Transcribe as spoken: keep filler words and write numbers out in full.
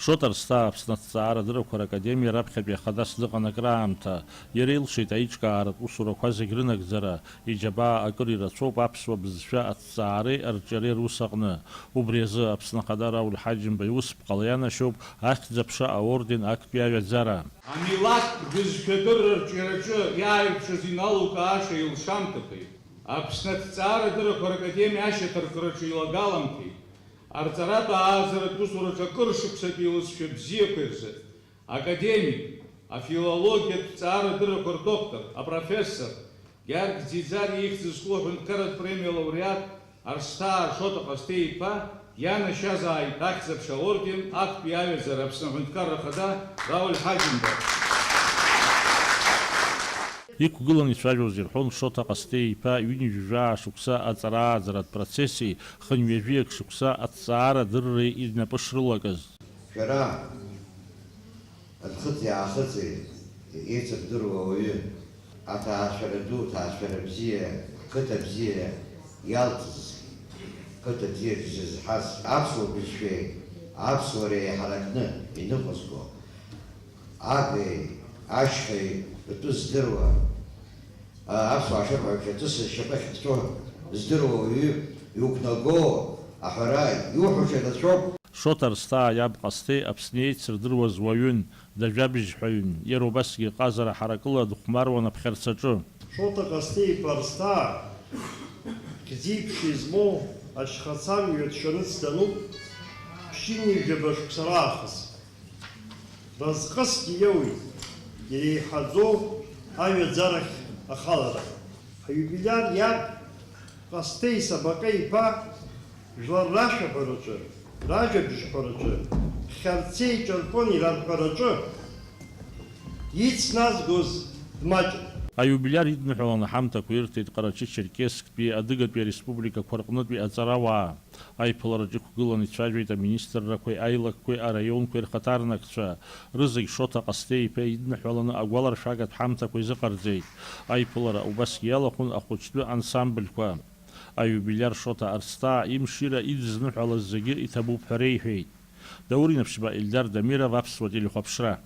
Шоҭа Арсҭаа Аԥсны аҭҵаарадырақәа ракадемиа раԥхьатәи ахадас дыҟан акраамҭа. Иара илшеит аиҿкааратә усурақәа зегь рынагӡара, иџьабаа акыр ирацәоуп аԥсуа бызшәа аҭҵаареи арҿиареи рус аҟны. Убри азы Аԥсны Ахада Рауль Ҳаџьымба иусԥҟала ианашьоуп Ахьӡ-аԥша аорден актәи аҩаӡара. Амилаҭ бызшәадырра арҿиараҿы иааирԥшыз иналукааша илшамҭақәеи, Аԥсны аҭҵаарадырақәа ракадемиа ашьаҭаркраҿы илагаламҭеи, арҵаратә ааӡаратә усураҿы акыр шықәсатәи илызшәа бзиақәеи рзы, академик, афилологиатә ҭҵаарадырақәа рдоктор, апрофессор, Гьаргь Ӡиӡариа ихьӡ зху аҳәынҭқарратә премиа лауреат Арсҭаа Шоҭа Ҟасҭеи-иԥа ианашьазааит Ахьӡ-аԥша аорден актәи аҩаӡара Аԥсны Аҳәынҭқарра Ахада Рауль Ҳаџьымба. Иқәгыланы ицәажәоз ирҳәон Шоҭа Ҟасҭеи-иԥа ҩынҩажәа шықәса аҵара-ааӡаратә процесси хынҩажәиак шықәса аҭҵаарадырреи инапы шрылакыз. Шәара анхыҵи-аахыҵи еицырдыруа ауаҩы, аҭаацәара ду, аҭаацәара бзиа, қыҭа бзиа иалҵыз, қыҭа бзиа зызҳаз, аԥсуа бызшәеи аԥсуареи еиҳаракны иныҟәызго, агеи ашьхеи ртәы здыруа, аԥсуаа шырҳәо еиԥш, аҵыс зшьапы ахьыԥҵәо здыруа уаҩы иуқәнаго аҳәара иуҳәо ҽа рацәоуп. Шоҭа Арсҭаа иаб Ҟасҭеи Аԥсны еицырдыруаз уаҩын, дажәабжьҳәаҩын, иара убасгьы ҟазара ҳаракыла дыхәмаруан аԥхьарцаҿы. Шоҭа Ҟасҭеи-иԥа Арсҭаа, хьӡи-ԥшеи змоу ашьхацамҩа дшәаны дсануп, ԥшьынҩажәаба шықәса раахыс. Разҟысгьы иоуит, иреиҳаӡоу аҩаӡарахь ахалара. Ҳиубилиар иаб Ҟасҭеи Сабаҟеи-иԥа жәлар рашәаҳәараҿы, ражәабжьҳәараҿы, Хьарцеи Ҷырпони рарҳәараҿы ицназгоз дмаҷын. Аиубилиар идныҳәаланы ҳамҭақәа ирҭеит Ҟарачы-Черкессктәи Адыгатәи ареспубликақәа рҟнытәи аҵарауаа. Аиԥылараҿы иқәгыланы ицәажәеит аминистррақәеи аилакқәеи араионқәеи рхаҭарнакцәа. Рызегь Шоҭа Ҟасҭеи-иԥа идныҳәаланы агәаларшәагатә ҳамҭақәа изыҟарҵеит. Аиԥылара убасгьы иалахәын ахәыҷтәы ансамбльқәа. Аиубилиар Шоҭа Арсҭаа имшира идызныҳәалаз зегьы иҭабуп ҳәа реиҳәеит. Даур Инаԥшьба, Ельдар Дамиров, Аԥсуа телехәаԥшра.